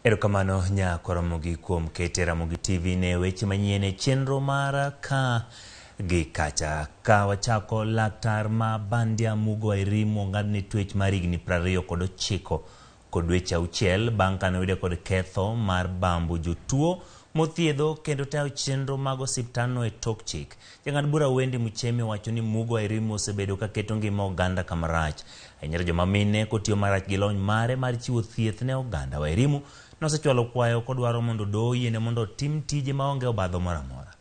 Erokamano nyakwa Ramogi kuom kete Ramogi TV ne weche manyien e chenro mar ka gi kacha. Ka wachako, laktar ma Bandia Mugo Wairimu ong'adne twech mar higni 29 kod dweche 6 bang' kane oyude kod ketho mar bambo jotuo mothiedho kendo tayo chenro mag osiptandno e tok chik. Jang'ad bura Wendy Muchemi owacho ni Mugo Wairimu osebedo ka keto ngima oganda kama rach. Ahinya to joma mine kotiyo marach gi lony mare mar chiwo thieth ne oganda. Wairimu nosechwalo kwayo kodwaro mondo doho oyiene mondo otim tije maonge obadho moro amora.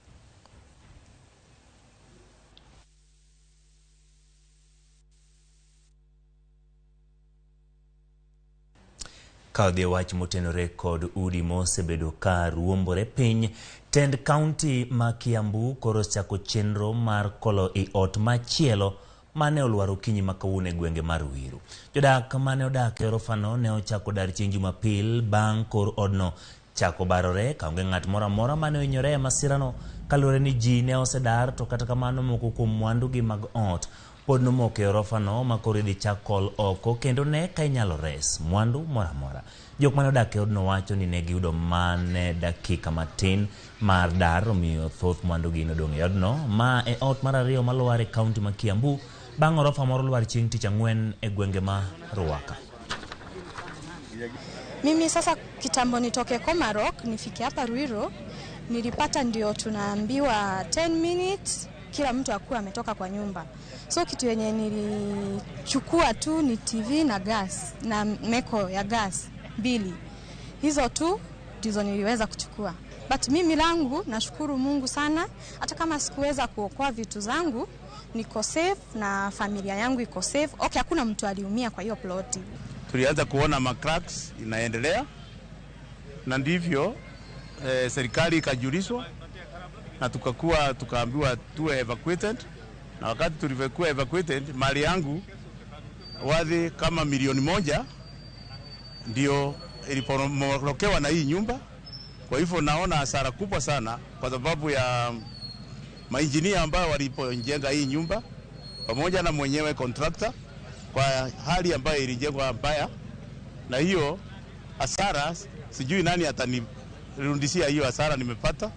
Ka odhi e wach motenore kod udi mosebedo ka ruombore piny, tend kaunti ma Kiambu koro osechako chenro mar kolo i ot machielo mane olwar okinyi ma kawuono e gwenge mar Ruiru. Jodak mane odak e orofano ne ochako dar chieng' Jumapil bang' kor odno chako barore kaonge ng'at moro amora mane ohinyore e masirano kaluwore ni ji ne osedar to kata kamano moko kuom mwandugi mag ot pod nomoko e orofano ma koro idhi chak kol oko kendo ne ka inyalo res mwandu moro amora. Jok mane odak e odno wacho ni ne giyudo mane dakika matin mar dar omiyo thoth mwandugi nodong' e odno. Ma e ot mar ariyo malwar e kaunti ma Kiambu bang' orofa moro lwar chieng' tich ang'wen e gwenge ma Ruaka. Mimi sasa kitambo nitoke Komarok nifike hapa Ruiru, nilipata ndio tunaambiwa 10 minutes kila mtu akuwe ametoka kwa nyumba. So kitu yenye nilichukua tu ni TV na gas na meko ya gas mbili, hizo tu ndizo niliweza kuchukua. But mimi langu nashukuru Mungu sana, hata kama sikuweza kuokoa vitu zangu, niko safe na familia yangu iko safe. Okay, hakuna mtu aliumia kwa hiyo ploti. Tulianza kuona ma cracks inaendelea, na ndivyo serikali ikajulishwa na tukaambiwa tuwe evacuated, na wakati tulivyokuwa evacuated mali yangu wadhi kama 1,000,000 ndio iliporomokewa na hii nyumba. Kwa hivyo naona hasara kubwa sana kwa sababu ya mainjinia ambao walipojenga hii nyumba pamoja na mwenyewe contractor, kwa hali ambayo ilijengwa mbaya, na hiyo hasara sijui nani atanirudishia hiyo hasara nimepata.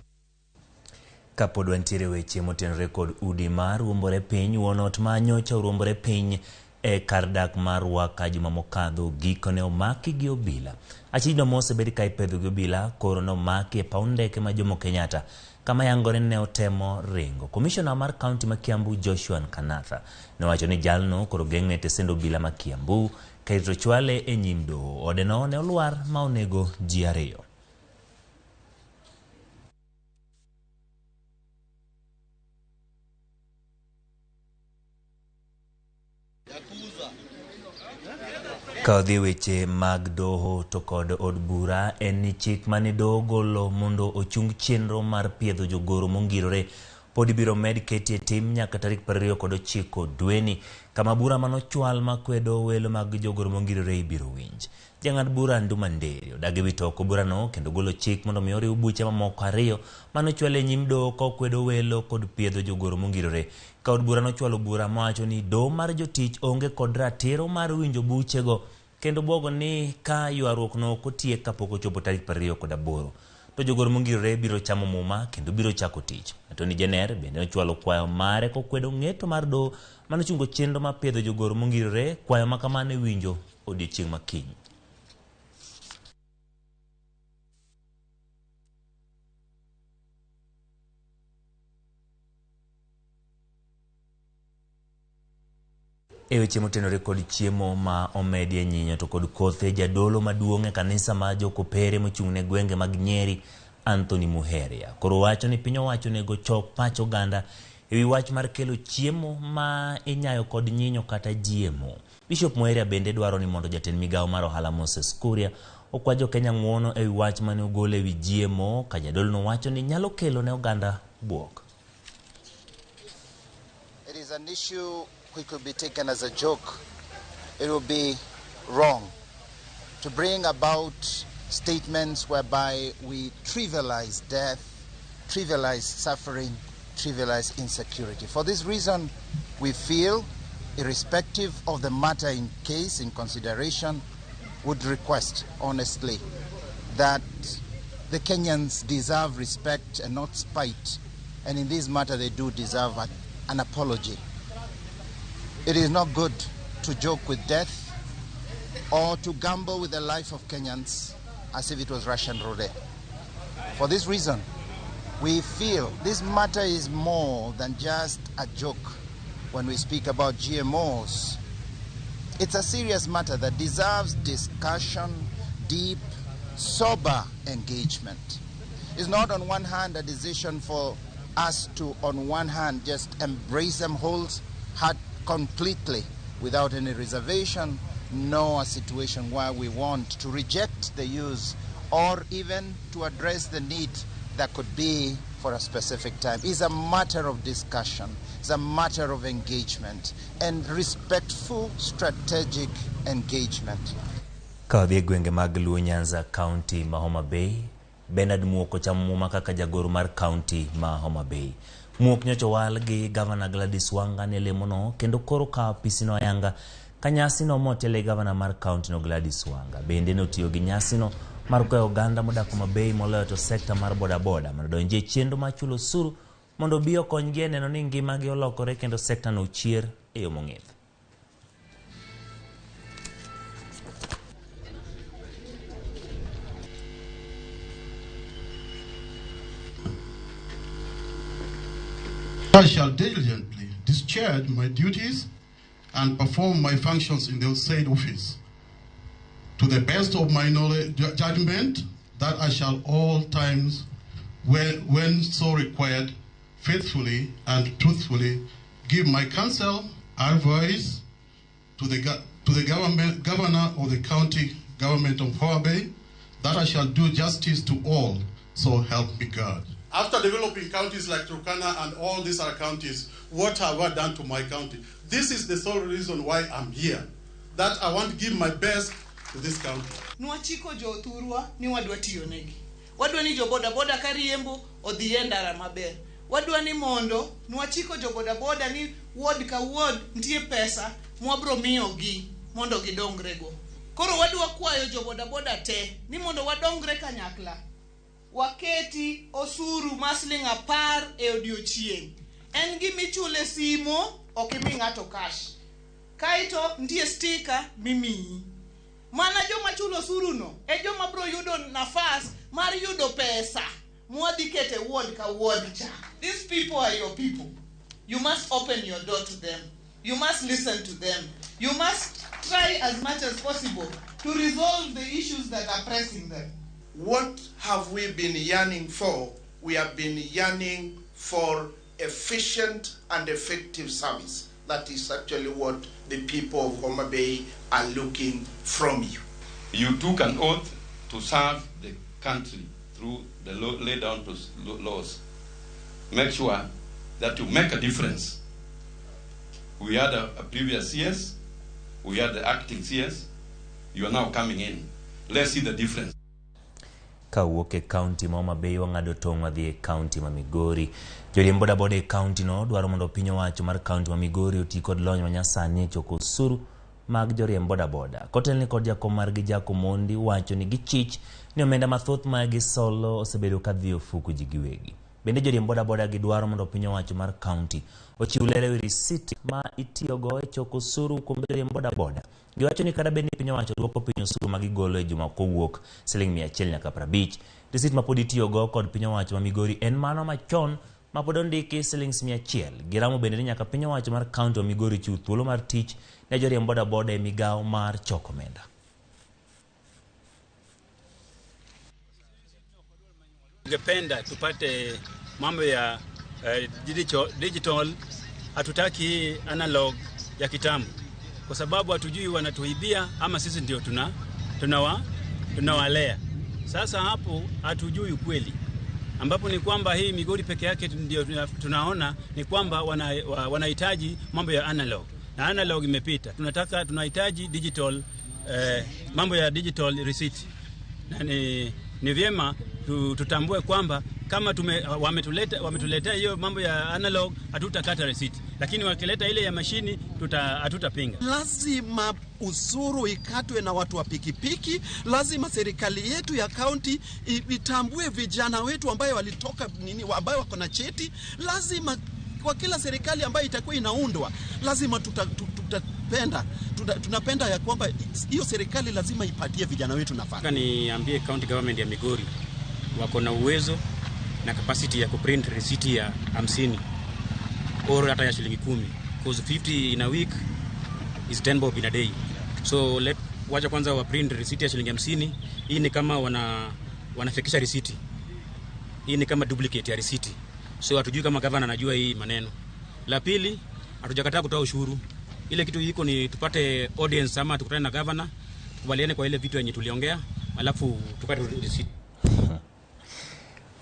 Kapod wantiere weche motenore kod udi mar ruombore piny, wuon ot ma nyocha oruombore piny e kar dak mar Ruaka juma mokadho gikone omaki gi obila. Achijno mosebed ka ipedho gi obila koro nomaki e paw ndeke ma Jomo Kenyatta kama yangore ne otemo ringo. Komishona mar kaunti ma Kiambu Joshua Nkanatha nowacho ni jalno koro geng'ne tesend obila ma Kiambu ka irito chwale e nyim doho. Odeno ne olwar ma onego ji 2. Ka odhi weche mag doho to kod od bura en ni chik mane doho ogolo mondo ochung chenro mar piedho jogoro mongirore pod ibiro med keti e tim nyaka tarik 29 dweni kama bura manochwal makwedo welo mag jogoro mongirore ibiro winj. Jang'ad bura Nduma Nderi odagi wito oko burano kendo golo chik mondo mi oriw buche mamoko 2 manochwal e nyim doho kokwedo welo kod piedho jogoro mongirore. Ka od bura nochwalo bura mawacho ni doho mar jotich onge kod ratiro mar winjo buchego kendo bwogo ni ka ywaruok no ok otiek kapok ochopo tarik 28 to jogoro mongirore biro chamo muma kendo biro chako tich. Attorney General bende nochwalo kwayo mare kokwedo ng'eto mar doho manochungo chenro mar piedho jogoro mongirore. Kwayo ma kamano iwinjo odiochieng' ma kiny. E weche motenore kod chiemo ma omedie nyinyo to kod kothe, jadolo maduong' e kanisa mar Jokopere mochung' ne gwenge mag Nyeri, Anthony Muheria, koro wacho ni piny owacho onego chok pach oganda e wi wach mar kelo chiemo ma inyayo kod nyinyo kata GMO. Bishop Muheria bende dwaro ni mondo jatend migawo mar ohala Moses Kuria okwa jo-Kenya ng'uono e wi wach mane ogol e wi GMO, ka jadolono wacho ni nyalo kelo ne oganda bwok. It is an issue which could be taken as a joke. It would be wrong to bring about statements whereby we trivialize death, trivialize suffering, trivialize insecurity. For this reason, we feel, irrespective of the matter in case, in consideration, would request honestly that the Kenyans deserve respect and not spite, and in this matter they do deserve an apology. It is not good to joke with death or to gamble with the life of Kenyans as if it was Russian roulette. For this reason, we feel this matter is more than just a joke when we speak about GMOs. It's a serious matter that deserves discussion, deep, sober engagement. It's not on one hand a decision for us to, on one hand, just embrace them wholeheartedly, completely, without any reservation, nor a situation where we want to reject the use or even to address the need that could be for a specific time. It's a matter of discussion, it's a matter of engagement and respectful strategic engagement. Ka wadhi e gwenge mag Luo Nyanza, kaunti ma Homa Bay, Bernard Muok ochamo muma kaka jagoro mar kaunti ma Homa Bay. Muok nyocha owal gi gavana Gladys Wanga ne lemono kendo koro kawo apisino ayanga ka nyasino motele gavana mar kaunti no Gladys Wanga. Bende notiyo gi nyasino mar kwayo oganda modak Homa Bay moloyo to sekta mar bodaboda mondo odonji e chenro mar chulo osuru mondo obi okonygi e neno ni ngimagi olokore kendo sekta no ochier e yo mong'ith. I shall diligently discharge my duties and perform my functions in the said office to the best of my knowledge, judgment, that I shall all times, when so required, faithfully and truthfully give my counsel, advice to the government, governor of the county government of Homa Bay, that I shall do justice to all, so help me God. After developing counties like Turkana and all these other counties, what have I done to my county? This is the sole reason why I'm here, that I want to give my best to this county. Nwachiko jo thurwa ni wadwa tiyo negi. Wadwa ni jo boda boda kariembo odhi e ndara maber. Wadwa ni mondo nwachiko jo boda boda ni ward ka ward nitie pesa mwabro miyogi mondo gidongrego. Koro wadwa kwayo jo boda boda te ni mondo wadongre kanyakla. Waketi osuru mar siling 10 e odiochieng'. En gimichule simo, ok imi ng'ato cash. Kaeto nitie stika mimiyi. Mana joma chulo osuru no e joma bro yudo nafas mar yudo pesa mwadhi kete ward ka ward cha. These people are your people. You must open your door to them. You must listen to them. You must try as much as possible to resolve the issues that are pressing them. What have we been yearning for? We have been yearning for efficient and effective service. That is actually what the people of Homa Bay are looking from you. You took an oath to serve the country through the laid down laws. Make sure that you make a difference. We had a previous CS, we had the acting CS, you are now coming in. Let's see the difference. Kawuok e kaunti ma Homa Bay wang'ado tong' wadhi e kaunti ma Migori. Joriemb bodaboda e kaunti no dwaro mondo piny owacho mar kaunti ma Migori oti kod lony manyasani e choko osuru mag joriemb bodaboda. Kotelni kod jakom margi Jack Omondi wacho ni gichich ni omenda mathoth ma gisolo osebedo kadhi e ofuku ji giwegi. Bende joriemb bodaboda gidwaro mondo piny owacho mar kaunti ochiw ler ewi risit ma itiyogo e choko osuru kuom joriemb bodaboda. Giwacho ni kata bed ni piny owacho duoko piny osuru ma gigolo e juma kowuok siling 100 nyaka 50, risit ma pod itiyogo kod piny owacho ma Migori en mano machon ma pod ondiki siling 100. Giramo bende ni nyaka piny owacho mar kaunti ma Migori chiw thuolo mar tich ne joriemb bodaboda e migawo mar choko omenda. Tungependa tupate mambo ya digital, hatutaki analog ya kitambo, kwa sababu hatujui wanatuibia ama sisi ndio tunawalea. Sasa hapo hatujui ukweli, ambapo ni kwamba hii Migori peke yake ndio tunaona ni kwamba wanahitaji mambo ya analog, na analog imepita. Tunahitaji digital, mambo ya digital receipt. Na ni vyema tutambue kwamba Kama wametuletea hiyo mambo ya analog, hatutakata receipt, lakini wakileta ile ya mashini hatutapinga. Lazima ushuru ikatwe na watu wa pikipiki. Lazima serikali yetu ya kaunti itambue vijana wetu ambayo walitoka nini, ambayo wako na cheti. Lazima kwa kila serikali ambayo itakuwa inaundwa, lazima tunapenda ya kwamba hiyo serikali lazima ipatie vijana wetu nafasi. Niambie county government ya Migori wako na uwezo na capacity ya kuprint receipt ya 50 or hata ya shilingi 10, because 50 in a week is 10 bob in a day. So let wacha kwanza wa print receipt ya shilingi 50. Hii ni kama wanafikisha receipt. Hii ni kama duplicate ya receipt. So hatujui kama governor anajua hii maneno. La pili, hatujakataa kutoa ushuru. Ile kitu iko ni tupate audience ama tukutane na governor, tukubaliane kwa ile vitu yenye tuliongea, alafu tukate receipt.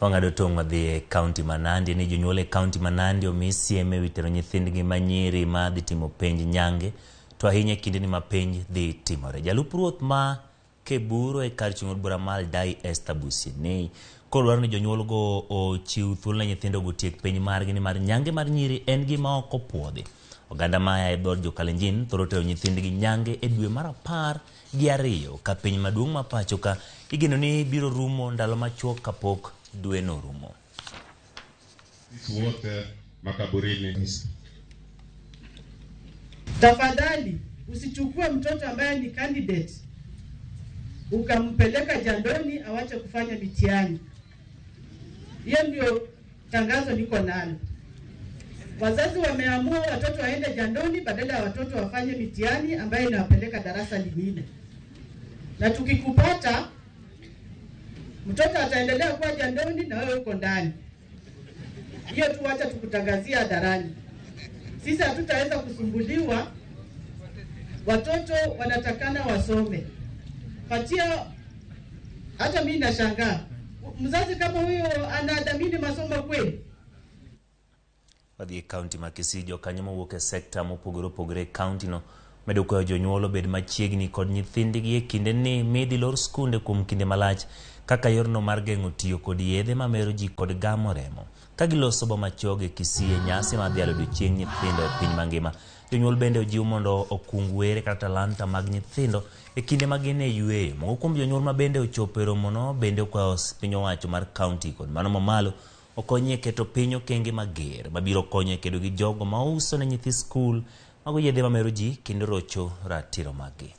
Wang'ado tong' madhi e kaunti ma Nandi ni jonyuol e kaunti ma Nandi omi siem ewi tero nyithindgi ma nyiri ma dhi timo penj nyange, to ahinya e kindeni ma penj dhi timore. Jalup ruoth ma Keburo e kar chung' od bura ma Aldai Esther Busienei koro dwaro ni jonyuol go ochiw thuolo ne nyithindo go otiek penj margi nimar nyange mar nyiri en gima ok opuodhi. Oganda maya e dhood jo-Kalenjin thoro tero nyithindgi nyange e dwe mar 12 ka piny maduong' ma pacho ka igeno ni biro rumo ndalo machuok kapok dwe no rumo. Sisi wote makaburini. Tafadhali usichukue mtoto ambaye ni candidate ukampeleka jandoni awache kufanya mitihani. Hiyo ndio tangazo niko nalo. Wazazi wameamua watoto waende jandoni badala ya watoto wafanye mitihani ambayo inawapeleka darasa lingine. Na tukikupata, mtoto ataendelea kuwa jandoni na wewe uko ndani. Hiyo tu wacha tukutangazia hadharani. Sisi hatutaweza kusumbuliwa. Watoto wanatakana wasome. Patia, hata mimi nashangaa. Mzazi kama huyo anadhamini masomo kweli? Wadhi e kaunti ma Kisii, jokanyo mowuok e sekta mopogore opogore e kaunti no medo kwayo jonyuol obed machiegni kod nyithindgi e kinde ni midhi lor skunde kuom kinde malach kaka yorno mar geng'o tiyo kod yedhe mamero ji kod gamo remo. Ka giloso boma choge Kisii e nyasi mar dhialo odiochieng' nyithindo e piny mangima, jonyuol bende ojiw mondo okung were kata talanta mag nyithindo e kinde ma gin e yueyo. Moko kuom jonyuol ma bende ochopo e romono bende okwayo piny owacho mar kaunti kod mano mamalo okonyi e keto piny okenge mager mabiro konyo e kedo gi jogo mauso ne nyithi skul mago yedhe mamero ji kendo rocho ratiro maggi.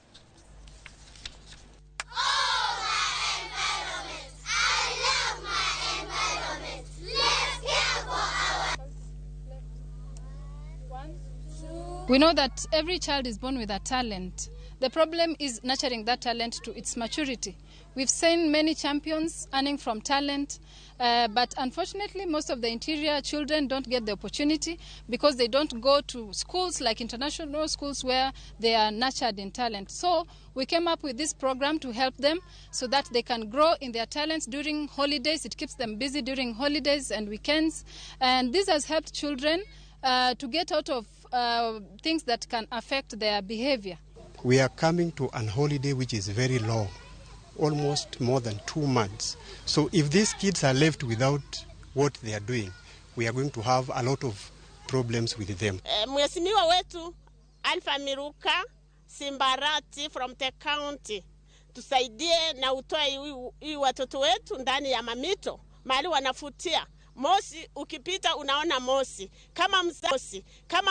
We know that every child is born with a talent. The problem is nurturing that talent to its maturity. We've seen many champions earning from talent, but unfortunately, most of the interior children don't get the opportunity because they don't go to schools like international schools where they are nurtured in talent. So we came up with this program to help them so that they can grow in their talents during holidays. It keeps them busy during holidays and weekends. And this has helped children to get out of things that can affect their behavior. We are coming to an holiday which is very long, almost more than 2 months. So if these kids are left without what they are doing, we are going to have a lot of problems with them. Mheshimiwa wetu Alpha Miruka Simbarati from the county, tusaidie na utoe hii watoto wetu ndani ya mamito mahali wanafutia moshi. Ukipita unaona moshi, kama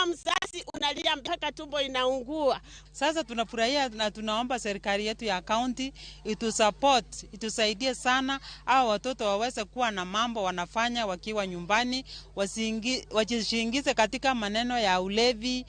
mzazi unalia mpaka tumbo inaungua. Sasa tunafurahia na tunaomba serikali yetu ya kaunti itusupport, itusaidie sana, hao watoto waweze kuwa na mambo wanafanya wakiwa nyumbani, wasishiingize katika maneno ya ulevi.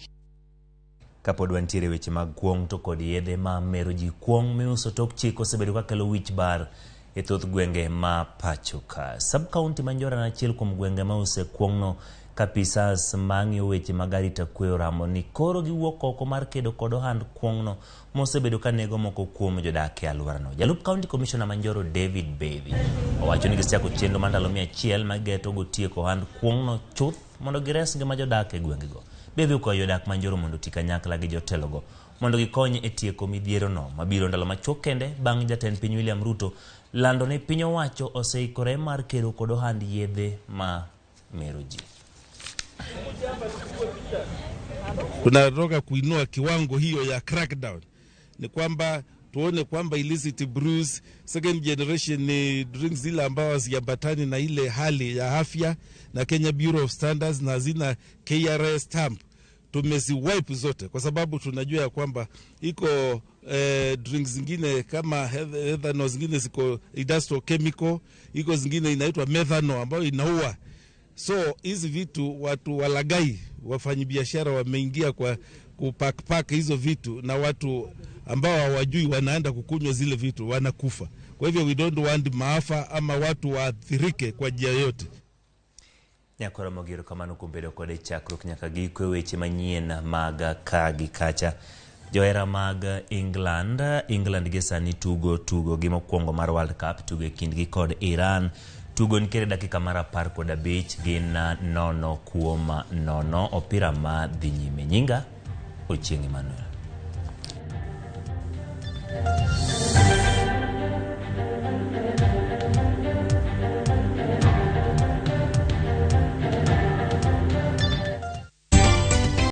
Kapod wantiere weche mag kuong' to kod yedhe ma mero ji, kuong' miuso tok chik osebedo kakelo wich bar e thoth gwenge ma pacho ka. Sub county ma Njoro en achiel kuom gwenge ma use kuong'no ka apisas mang'iyo weche mag arita kwe oramo ni koro giwuok oko mar kedo kod ohand kuong'no mosebedo ka nego moko kuom jodak e alworano. Jalup County Commissioner ma Njoro David Bevi owacho ni gisechako chenro mar ndalo 100 ma geto go tieko ohand kuong'no chuth mondo gires ngima jodak e gwengego. Bevi okwayo jodak ma Njoro mondo oti kanyakla gi jotelogo mondo gikony e tieko midhierono mabiro ndalo machuok kende bang' jatend piny William Ruto lando ni piny owacho oseikore mar kedo kod ohand yedhe ma mero ji. Tunatoka kuinua kiwango hiyo ya crackdown, ni kwamba tuone kwamba illicit brews, second generation ni drinks zile ambao haziambatani na ile hali ya afya na Kenya Bureau of Standards na hazina KRA stamp, tumeziwipe zote, kwa sababu tunajua ya kwamba iko drinks zingine kama ethanol, zingine ziko industrial chemical, iko zingine inaitwa methanol ambayo inaua. So hizi vitu watu walagai, wafanyabiashara wameingia kwa kupakpak hizo vitu, na watu ambao hawajui wanaenda kukunywa zile vitu wanakufa. Kwa hivyo we don't want maafa ama watu waathirike kwa njia yote. Nyakoro mogiro kamano kuom bedo kode chakruok nyaka giko e weche manyien mag ka gi kacha. Johera mag England, England gi sani tugo tugo gi mokwongo mar World Cup, tugo e kindgi kod Iran. Tugo nitiere dakika mar 15, gin 0-0, opira ma dhi nyime. Nyinga Ochieng' Emmanuel.